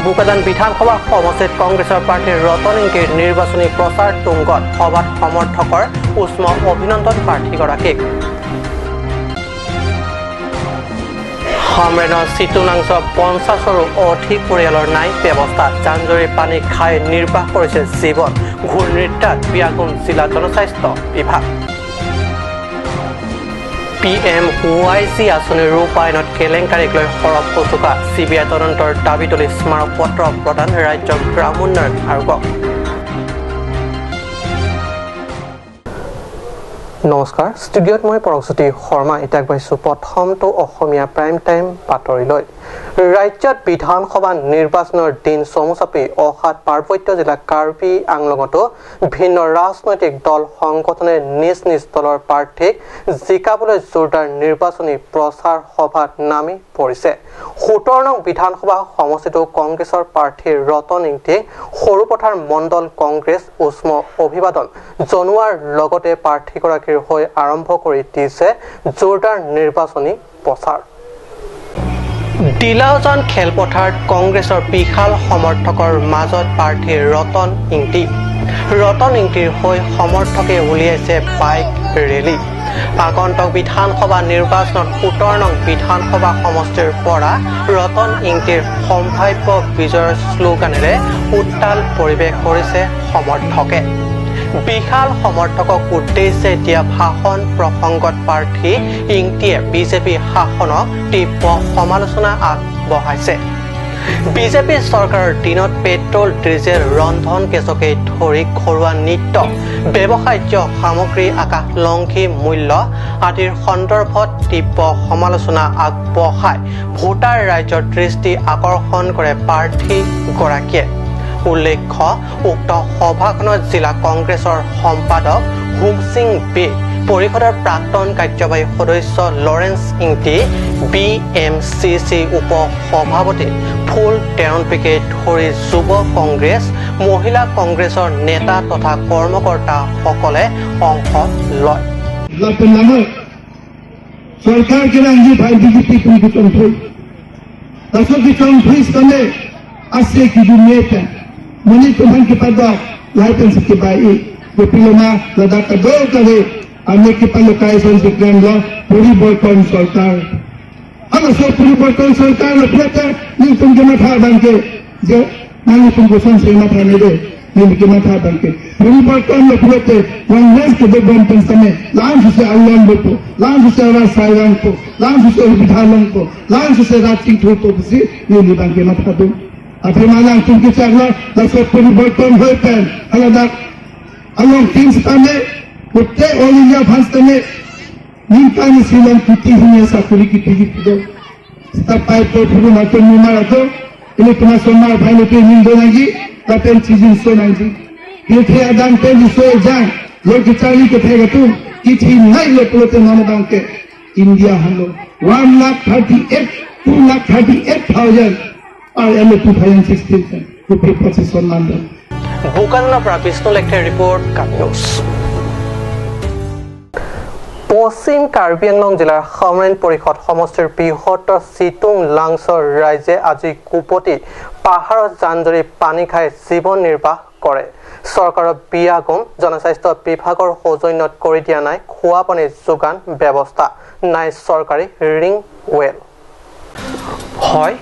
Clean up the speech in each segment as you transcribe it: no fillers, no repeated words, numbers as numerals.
বোকাজান বিধানসভা সমষ্টিত কংগ্ৰেছৰ প্ৰাৰ্থী ৰতন ইংতিৰ নিৰ্বাচনী প্ৰচাৰ তুংগত। সভাত সমৰ্থকৰ উষ্ম অভিনন্দন প্ৰাৰ্থীগৰাকীক। হামৰেনৰ চিতুনাংছ 50ৰো অধিক পৰিয়ালৰ নাই ব্যৱস্থা। জান-জুৰি পানী খাই নিৰ্বাহ কৰিছে জীৱন। ঘোৰ নিদ্ৰাত বিয়াগুম জিলা জনস্বাস্থ্য বিভাগ। PMYG আঁচনিৰ ৰূপায়ণত কেলেংকাৰীক লৈ সৰব সূচকা। CBI তদন্তৰ দাবী তুলি স্মাৰক পত্ৰ প্ৰদান ৰাজ্যৰ গ্ৰামোন্নয়ন আয়োগক। নমস্কাৰ, ষ্টুডিঅ'ত মই পৰশজ্যোতি শৰ্মা। এতিয়া আগবাঢ়িছোঁ প্ৰথমটো অসমীয়া প্ৰাইম টাইম বাতৰিলৈ। ৰাজ্যত বিধানসভা নিৰ্বাচনৰ দিন চমু চাপি অহাত পাৰ্বত্য জিলা কাৰ্বি আংলঙতো ভিন্ন ৰাজনৈতিক দল সংগঠনে নিজ নিজ দলৰ প্ৰাৰ্থীক জিকাবলৈ জোৰদাৰ নিৰ্বাচনী প্ৰচাৰ সভাত নামি পৰিছে। 17 নং বিধানসভা সমষ্টিতো কংগ্ৰেছৰ প্ৰাৰ্থী ৰতন ইংতিক সৰুপথাৰ মণ্ডল কংগ্ৰেছ উষ্ম অভিবাদন জনোৱাৰ লগতে প্ৰাৰ্থীগৰাকীৰ হৈ আৰম্ভ কৰি দিছে জোৰদাৰ নিৰ্বাচনী প্ৰচাৰ। দিলাওজান খেলপথাৰত কংগ্ৰেছৰ বিশাল সমৰ্থকৰ মাজত প্ৰাৰ্থী ৰতন ইংতি। ৰতন ইংতিৰ হৈ সমৰ্থকে উলিয়াইছে বাইক ৰেলী। আগন্তুক বিধানসভা নিৰ্বাচনত 17 নং বিধানসভা সমষ্টিৰ পৰা ৰতন ইংতিৰ সম্ভাৱ্য বিজয়ৰ শ্লোগানেৰে উত্তাল পৰিৱেশ কৰিছে সমৰ্থকে। বিশাল সমৰ্থকক উদ্দেশ্যে দিয়া ভাষণ প্ৰসংগত প্ৰাৰ্থী ইংতিয়ে বিজেপি শাসনক তীব্ৰ সমালোচনা আগবঢ়াইছে। বিজেপি চৰকাৰৰ দিনত পেট্ৰল, ডিজেল, ৰন্ধন গেছকে ধৰি ঘৰুৱা নিত্য ব্যৱহাৰ্য সামগ্ৰী আকাশলংঘী মূল্য আদিৰ সন্দৰ্ভত তীব্ৰ সমালোচনা আগবঢ়াই ভোটাৰ ৰাইজৰ দৃষ্টি আকৰ্ষণ কৰে প্ৰাৰ্থীগৰাকীয়ে। উল্লেখ্য, উক্ত সভাখনত জিলা কংগ্ৰেছৰ সম্পাদক হুমসিং বে, পৰিষদৰ প্ৰাক্তন কাৰ্যবাহী সদস্য লৰেন্স ইংতি, BMCC উপ সভাপতি ফুল টেৰণপিকে ধৰি যুৱ কংগ্ৰেছ, মহিলা কংগ্ৰেছৰ নেতা তথা কৰ্মকৰ্তাসকলে অংশ লয়। চৰকাৰ Muni Tuhan kepada lahir sekibai Gopiloma ladaka do kare ame ke palokai son sikram lo poriborton sarkar ama so poriborton sarkar lo prata ning tum ke matha banke je nang tum ko son se matha ne de ning ke matha banke poriborton lo prate Congress ke bom pen same lan se allan bopo lan se ra sairang ko lan se bidhalang ko lan se rating thu to bisi ning banke matha do अभिमाना तुमके चागला दसो परिवर्तन होते আলাদা আলং তিন স্থানে প্রত্যেক all India ভাস্তানে নিমকানি Shillong কুটি হিনে চাকরি কি টিকিট দো স্টাপ তো ফুরু মাতো নিমারাতো ইনি তোমার সোমার ভাই লোকে নিন্দ নাকি তাতেন চিজিন সো নাকি কেথে আদান তে সো যান লোক চালি কে থেকে তুম কিছি নাই লোক লোকে নামদানকে ইন্ডিয়া হলো 1,38,000 2,38,000 আর এম 2016 রুপি 25 নাম্বার। বোকাজানৰ পৰা বিষ্ণু লেখেৰ ৰিপৰ্ট, কাৰ্বি নিউজ। পশ্চিম কাৰ্বি আংলং জিলাৰ হামৰেণ পৰিষদ সমষ্টিৰ বৃহত্তৰ চিতুং লাংচৰ ৰাইজে আজি কুপতি পাহাৰত জান-জুৰি পানী খাই জীৱন নিৰ্বাহ কৰে। চৰকাৰৰ বিয়াগম জনস্বাস্থ্য বিভাগৰ সৌজন্যত কৰি দিয়া নাই খোৱা পানীৰ যোগান ব্যৱস্থা, নাই চৰকাৰী ৰিং ৱেল। হয়,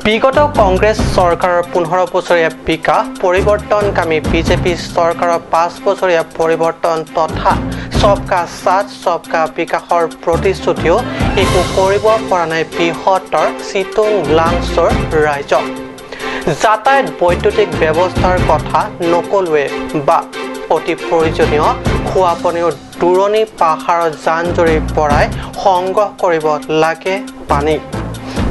বিগত কংগ্ৰেছ চৰকাৰৰ 15 বছৰীয়া বিকাশ, পৰিৱৰ্তনকামী বিজেপি চৰকাৰৰ 5 বছৰীয়া পৰিৱৰ্তন তথা সবকা সাথ সবকা বিকাশৰ প্ৰতিশ্ৰুতিও একো কৰিব পৰা নাই বৃহত্তৰ চিতুং লাংচৰ ৰাইজক। যাতায়াত বৈদ্যুতিক ব্যৱস্থাৰ কথা নকলোৱে বা অতি প্ৰয়োজনীয় খোৱা পানীও দূৰণি পাহাৰৰ জান-জুৰিৰ পৰাই সংগ্ৰহ কৰিব লাগে পানী।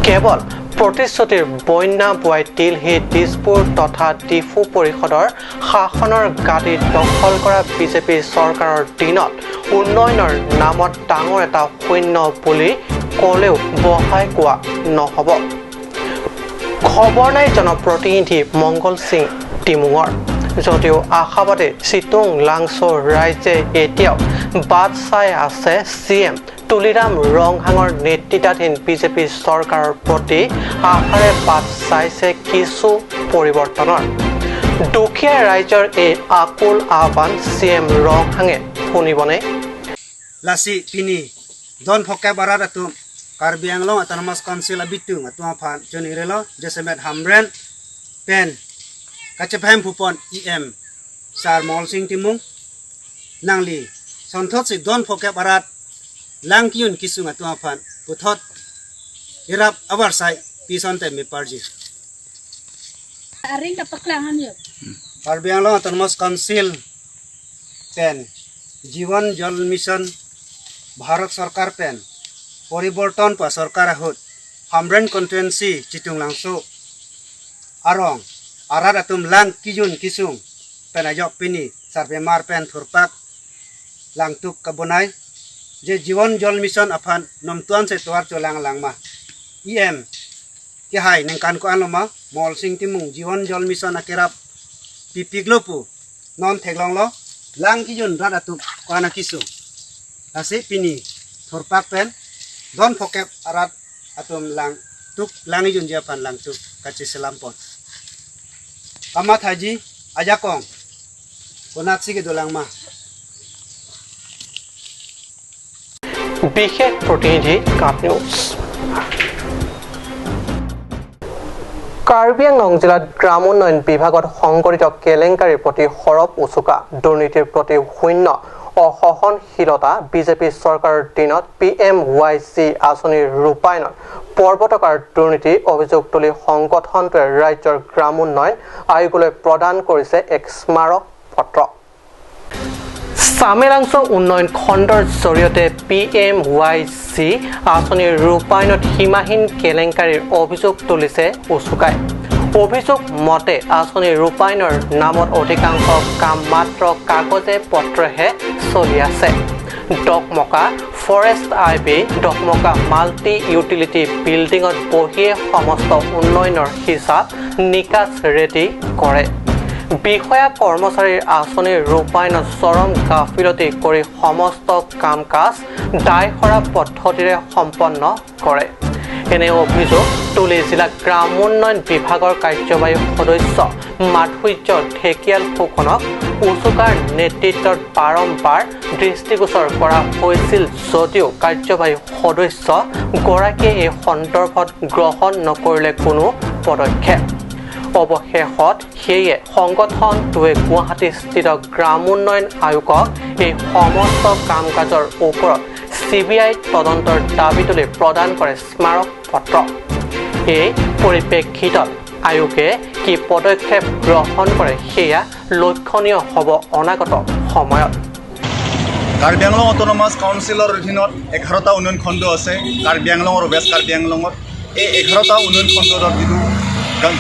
কেৱল প্ৰতিশ্ৰুতিৰ বন্যা বোৱাই দিলহি দিছপুৰ তথা ডিফু পৰিষদৰ শাসনৰ গাদী দখল কৰা বিজেপি চৰকাৰৰ দিনত উন্নয়নৰ নামত ডাঙৰ এটা শূন্য বুলি ক'লেও বঢ়াই কোৱা নহ'ব। খবৰ নাই জনপ্ৰতিনিধি মংগল সিং টিমুঙৰ। যদিও আশাবাদী চিতুং লাংচৰ ৰাইজে এতিয়াও বাট চাই আছে চি এম তুলিৰাম ৰংহাঙৰ নেতৃত্বাধীন বিজেপি চৰকাৰৰ প্ৰতি আশাৰে বাট চাইছে কিছু পৰিৱৰ্তনৰ। দুখীয়া ৰাইজৰ এই আকুল আহ্বান চি এম ৰংহাঙে শুনিবনে? Lasi pini don phoke barat atum Karbi Anglong Autonomous Council abitung atum phan choni relo jesemet hamren pen kachephem phupon EM sar Mol Singh Timung nangli sonthot si don phoke barat langkyun kisung atum phan puthot irap awar sai pison te mi parji aring kapaklangan yo. Karbi Anglong Autonomous Council pen Jeevan Jal mission Bharat Sarkar pen পৰিৱৰ্তন পোৱা চৰকাৰ আহত Hamren constituency চিতুং লাংচু আৰং আৰাত আতুম লাং কিজুন কিচুং PAN আজক পিনি সাৰ্বেমাৰ PAN থুৰপাক Langtuk কাবনাই যে জীৱন জল mission Affan নমতুৱান চে তোৱাৰ চলাং লাংমা EM কি হাই নেংকান ko anloma Mol Singh Timung Jeevan Jal mission akerap pipiglopu non theglong lo lang kijun rat atu kana kisu ase pini thorpak pen don phokep arat atum lang tuk langijun japan lang tuk kachi selampon kama thaji ajakong konat sige dolang ma. বিশেষ প্ৰতিনিধি, cup news. Karbi Anglong জিলাত গ্ৰামোন্নয়ন বিভাগত সংঘটিত কেলেংকাৰীৰ প্ৰতি সৰব উচুকা, দুৰ্নীতিৰ প্ৰতি শূন্য অসহনশীলতা। বিজেপি চৰকাৰৰ দিনত পি এম ৱাই চি আঁচনিৰ ৰূপায়ণত পৰ্বতকাৰ দুৰ্নীতিৰ অভিযোগ তুলি সংগঠনটোৱে ৰাজ্যৰ গ্ৰামোন্নয়ন আয়োগলৈ প্ৰদান কৰিছে এক স্মাৰক পত্ৰ। চামেলাংছ উন্নয়ন খণ্ডৰ জৰিয়তে পি এম ৱাই চি আঁচনিৰ ৰূপায়ণত সীমাহীন কেলেংকাৰীৰ অভিযোগ তুলিছে উচুকাই। অভিযোগ মতে আঁচনিৰ ৰূপায়ণৰ নামত অধিকাংশ কাম মাত্ৰ কাগজে পত্ৰহে চলি আছে। Dokmoka forest I B, Dokmoka multi utility বিল্ডিঙত বহিয়ে সমস্ত উন্নয়নৰ হিচাপ নিকাচ ৰেডি কৰে। বিষয়া কৰ্মচাৰীৰ আঁচনিৰ ৰূপায়ণত চৰম গাফিলতি কৰি সমস্ত কাম কাজ দায়সৰা পদ্ধতিৰে সম্পন্ন কৰে। এনে অভিযোগ তুলি জিলা গ্ৰামোন্নয়ন বিভাগৰ কাৰ্যবাহী সদস্য মাধুৰ্য ঢেকিয়াল ফুকনক উচুকাৰ নেতৃত্বত বাৰম্বাৰ দৃষ্টিগোচৰ কৰা হৈছিল যদিও কাৰ্যবাহী সদস্য গৰাকীয়ে এই সন্দৰ্ভত গ্ৰহণ নকৰিলে কোনো পদক্ষেপ। অৱশেষত সেয়ে সংগঠনটোৱে গুৱাহাটীস্থিত গ্ৰামোন্নয়ন আয়োগক এই সমস্ত কাম কাজৰ ওপৰত চি বি আই তদন্তৰ দাবী তুলি প্ৰদান কৰে স্মাৰক পত্ৰ। এই পৰিপ্ৰেক্ষিতত আয়োগে কি পদক্ষেপ গ্ৰহণ কৰে সেয়া লক্ষণীয় হ'ব অনাগত সময়ত। কাৰ্বি আংলং অট'নমাছ কাউন্সিলৰ অধীনত 11টা উন্নয়ন খণ্ড আছে। কাৰ্বি আংলং আৰু ৱেষ্ট কাৰ্বি আংলঙত এই 11টা উন্নয়ন খণ্ডত যিটো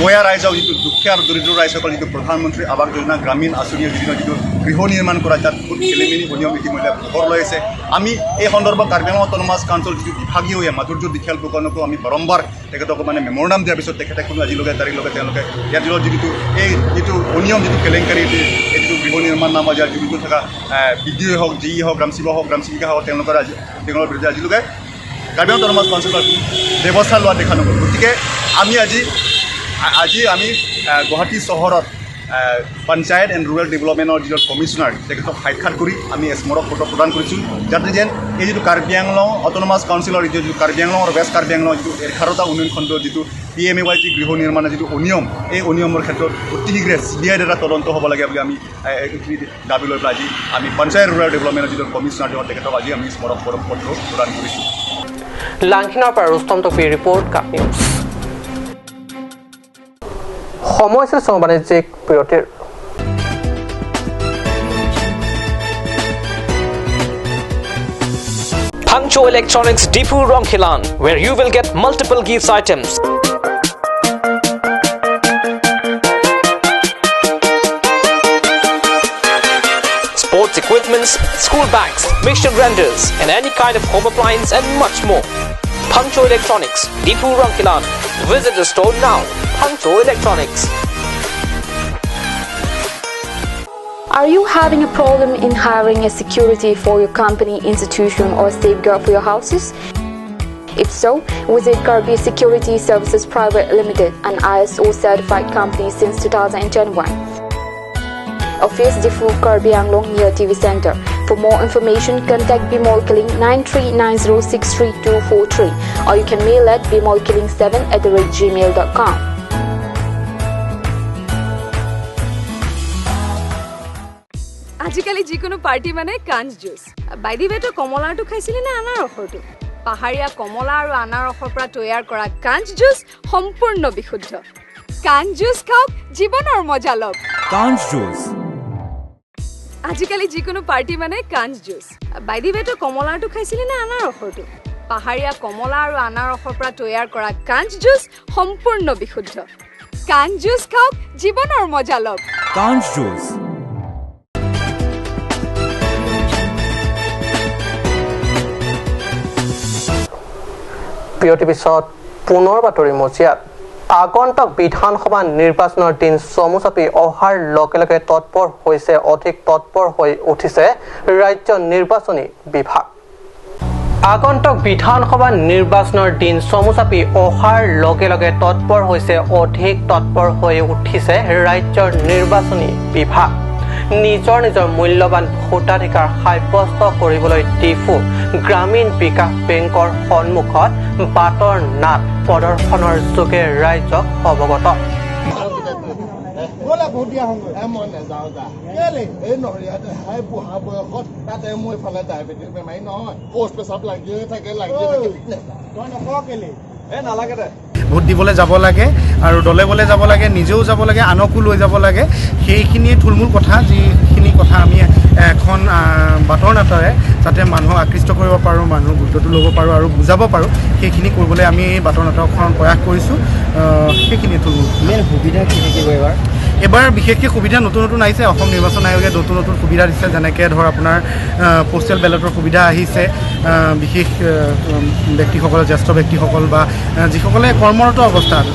গয়া ৰাইজক, যিটো দুখীয়া আৰু দৰিদ্ৰ ৰাইজসকল যিটো প্ৰধানমন্ত্ৰী আৱাস যোজনা গ্ৰামীণ আঁচনিৰ অধীনত যিটো গৃহ নিৰ্মাণ কৰা, তাত বহুত খেলি মেলি অনিয়ম ইতিমধ্যে পোহৰ লৈ আছে। আমি এই সন্দৰ্ভত কাৰ্বি আংলং অট'নমাছ কাউন্সিল যিটো বিভাগীয় মাধুৰ্য দীক্ষাল ফুকনকো আমি বাৰম্বাৰ তেখেতক মানে মেম'ৰেণ্ডাম দিয়াৰ পিছত তেখেতে কোনো আজিলৈকে তাৰিখলৈকে তেওঁলোকে ইয়াৰ যিটো এই যিটো অনিয়ম, যিটো কেলেংকাৰী, এই যিটো গৃহ নিৰ্মাণ নামৰ ইয়াৰ যিটো থকা বি ডি অ' হওক, জি ই হওক, গ্ৰাম সেৱক হওক, গ্ৰাম সেৱিকা হওক, তেওঁলোকৰ আজি তেওঁলোকৰ বিৰুদ্ধে আজিলৈকে কাৰ্বি আংলং অট'নমাছ কাউন্সিলৰ ব্যৱস্থা লোৱা দেখা নগ'ল। গতিকে আমি আজি আজি আমি গুৱাহাটী চহৰত পঞ্চায়ত এণ্ড ৰুৰেল ডেভেলপমেণ্টৰ যিজন কমিশ্যনাৰ তেখেতক সাক্ষাৎ কৰি আমি স্মাৰক পত্ৰ প্ৰদান কৰিছোঁ, যাতে যেন এই যিটো কাৰ্বি আংলং অট'নমাছ কাউন্সিলৰ যিটো কাৰ্বি আংলং আৰু ৱেষ্ট কাৰ্বি আংলং যিটো 11টা উন্নয়ন খণ্ডৰ যিটো পি এম এ ৱাই যি গৃহ নিৰ্মাণৰ যিটো অনিয়ম, এই অনিয়মৰ ক্ষেত্ৰত অতি শীঘ্ৰে চি বি আইৰ দ্বাৰা তদন্ত হ'ব লাগে বুলি আমি এইখিনি দাবী লৈ পেলাই আজি আমি পঞ্চায়ত ৰুৰেল ডেভেলপমেণ্টৰ যিজন কমিশ্যনাৰ তেখেতক আজি আমি স্মাৰক পত্ৰ প্ৰদান কৰিছোঁ। লাংখিনৰ পৰা ৰুস্তম টপি ৰিপৰ্ট, কাপ নিউজ। সময় আছিল বাণিজ্যিক বিৰতিৰ। Pangcho Electronics Dipu Rongkhilan, where you will get multiple gifts items. Sports equipments, school bags, mixture grinders, and any kind of home appliance and much more. Pangcho Electronics, Dipu Rongkhilan. Visit the store now. Pangcho Electronics. Are you having a problem in hiring a security for your company, institution or safeguard for your houses? If so, visit Karbi Security Services Private Limited, an ISO certified company since 2021. Office Diphu, Karbi Anglong, near TV Center. For more information, contact Bimol Killing 9390632243 or you can mail at bimolkilling7@gmail.com. আজিকালি যিকোনো party মানে কাঞ্চ juice. By the ৱে, তই কমলাৰটো খাইছিলি নে আনাৰসৰটো? পাহাৰীয়া কমলা আৰু আনাৰসৰ পৰা তৈয়াৰ কৰা কাঞ্চ জুচ সম্পূৰ্ণ বিশুদ্ধ। কাঞ্চ জুচ খাওক, জীৱনৰ মজা লওক। কাঞ্চ জুচ। আজিকালি যিকোনো পাৰ্টি মানে কাঞ্চ জুচ। বাই the ৱে, তই কমলাৰটো খাইছিলি নে আনাৰসৰটো? পাহাৰীয়া কমলা আৰু আনাৰসৰ পৰা তৈয়াৰ কৰা কাঞ্চ জুচ সম্পূৰ্ণ বিশুদ্ধ। কাঞ্চ জুচ খাওক, জীৱনৰ মজা লওক। কাঞ্চ জুচ। বিৰতিৰ পিছত পুনৰ বাতৰি মজিয়াত। আগন্তুক বিধানসভা নিৰ্বাচনৰ দিন চমু চাপি অহাৰ লগে লগে তৎপৰ হৈছে, অধিক তৎপৰ হৈ উঠিছে ৰাজ্য নিৰ্বাচনী বিভাগ। আগন্তুক বিধানসভা নিৰ্বাচনৰ দিন চমু চাপি অহাৰ লগে লগে তৎপৰ হৈছে, অধিক তৎপৰ হৈ উঠিছে ৰাজ্যৰ নিৰ্বাচনী বিভাগ। নিজৰ নিজৰ মূল্যৱান ভোটাধিকাৰ সাব্যস্ত কৰিবলৈ ডিফু গ্ৰামীণ বিকাশ বেংকৰ সন্মুখত বাটৰ নাট প্ৰদৰ্শনৰ যোগে ৰাইজক অৱগত। ভোট দিবলৈ যাব লাগে আৰু দলে বলে যাব লাগে, নিজেও যাব লাগে, আনকো লৈ যাব লাগে। সেইখিনিয়ে থুলমূল কথা, যিখিনি কথা আমি এখন বাটৰ নাটেৰে যাতে মানুহক আকৃষ্ট কৰিব পাৰোঁ, মানুহৰ গুৰুত্বটো ল'ব পাৰোঁ আৰু বুজাব পাৰোঁ, সেইখিনি কৰিবলৈ আমি এই বাটৰ নাটকখন প্ৰয়াস কৰিছোঁ। সেইখিনিয়ে থুলমূল। মেইন সুবিধা কি থাকিব এইবাৰ? এবাৰ বিশেষকৈ সুবিধা নতুন নতুন আহিছে। অসম নিৰ্বাচন আয়োগে নতুন নতুন সুবিধা দিছে, যেনেকৈ ধৰ আপোনাৰ পোষ্টেল বেলটৰ সুবিধা আহিছে। বিশেষ ব্যক্তিসকল, জ্যেষ্ঠ ব্যক্তিসকল বা যিসকলে কৰ্মৰত অৱস্থাত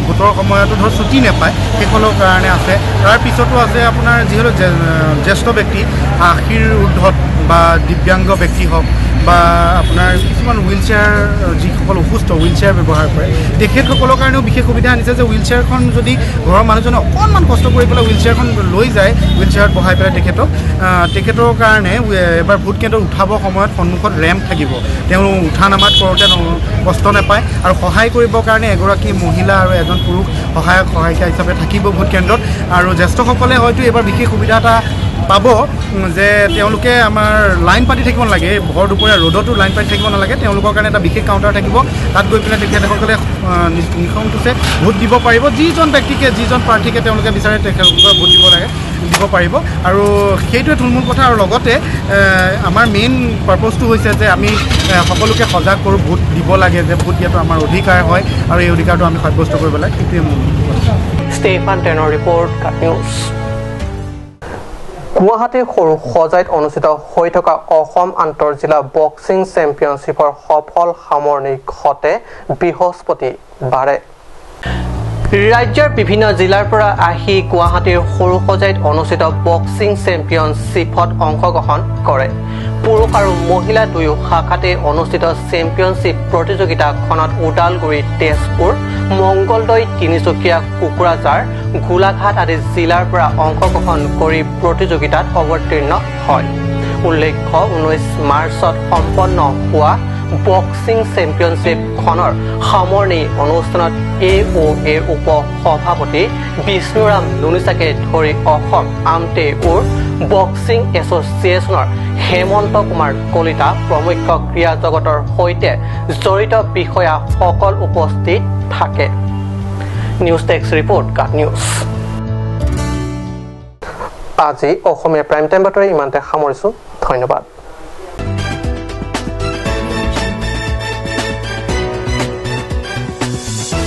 ভোটৰ সময়তো ধৰ ছুটি নাপায়, সেইসকলৰ কাৰণে আছে। তাৰ পিছতো আছে আপোনাৰ যিহেতু জ্যেষ্ঠ ব্যক্তি 80ৰ ঊৰ্ধত বা দিব্যাংগ ব্যক্তি হওক বা আপোনাৰ কিছুমান হুইল চেয়াৰ, যিসকল অসুস্থ হুইল চেয়াৰ ব্যৱহাৰ কৰে, তেখেতসকলৰ কাৰণেও বিশেষ সুবিধা আনিছে যে হুইল চেয়াৰখন যদি ঘৰৰ মানুহজনে অকণমান কষ্ট কৰি পেলাই হুইল চেয়াৰখন লৈ যায়, হুইল চেয়াৰত বহাই পেলাই তেখেতৰ কাৰণে এবাৰ ভোট কেন্দ্ৰত উঠাবৰ সময়ত সন্মুখত ৰেম্প থাকিব, তেওঁ উঠা নামাত কৰোঁতে কষ্ট নাপায়। আৰু সহায় কৰিবৰ কাৰণে এগৰাকী মহিলা আৰু এজন পুৰুষ সহায়ক সহায়িকা হিচাপে থাকিব ভোট কেন্দ্ৰত। আৰু জ্যেষ্ঠসকলে হয়তো এইবাৰ বিশেষ সুবিধা এটা পাব যে তেওঁলোকে আমাৰ লাইন পাতি থাকিব নালাগে, ভৰ দুপৰীয়া ৰ'দতো লাইন পাতি থাকিব নালাগে, তেওঁলোকৰ কাৰণে এটা বিশেষ কাউণ্টাৰ থাকিব, তাত গৈ পেলাই তেখেতসকলে নিঃসংকোচে ভোট দিব পাৰিব। যিজন ব্যক্তিকে, যিজন প্ৰাৰ্থীকে তেওঁলোকে বিচাৰে তেখেতলোকে ভোট দিব লাগে, দিব পাৰিব। আৰু সেইটোৱে থুলমূল কথা। আৰু লগতে আমাৰ মেইন পাৰ্পজটো হৈছে যে আমি সকলোকে সজাগ কৰোঁ, ভোট দিব লাগে, যে ভোট দিয়াটো আমাৰ অধিকাৰ হয় আৰু এই অধিকাৰটো আমি সাব্যস্ত কৰিব লাগে, সেইটোৱে মূল কথা। ষ্টেফান টেনৰ ৰিপৰ্ট, কাট নিউজ। গুৱাহাটীৰ সৰু সজাইত অনুষ্ঠিত হৈ থকা অসম আন্তঃজিলা বক্সিং চেম্পিয়নশ্বিপৰ সফল সামৰণি ঘটে বৃহস্পতিবাৰে। ৰাজ্যৰ বিভিন্ন জিলাৰ পৰা আহি গুৱাহাটীৰ সৰু সজাইত অনুষ্ঠিত বক্সিং চেম্পিয়নশ্বিপত অংশগ্ৰহণ কৰে। পুৰুষ আৰু মহিলা দুয়ো শাখাতে অনুষ্ঠিত চেম্পিয়নশ্বিপ প্ৰতিযোগিতাখনত ওদালগুৰি, তেজপুৰ, মংগলদৈ, তিনিচুকীয়া, কোকৰাঝাৰ, গোলাঘাট আদি জিলাৰ পৰা অংশগ্ৰহণ কৰি প্ৰতিযোগিতাত অৱতীৰ্ণ হয়। উল্লেখ্য, 19 মাৰ্চত সম্পন্ন হোৱা বক্সিং চেম্পিয়নশ্বিপখনৰ সামৰণি অনুষ্ঠানত এ অ' এৰ উপ সভাপতি বিষ্ণুৰাম নুনিচাকে ধৰি অসম আমটেউৰ বক্সিং এছ'চিয়েশ্যনৰ হেমন্ত কুমাৰ কলিতা প্ৰমুখ ক্ৰীড়া জগতৰ সৈতে জড়িত বিষয়াসকল উপস্থিত থাকে। নিউজ ডেস্ক ৰিপৰ্ট, কাট নিউজ। আজি অসমীয়া প্ৰাইম টাইম বাতৰি ইমানতে সামৰিছোঁ। ধন্যবাদ।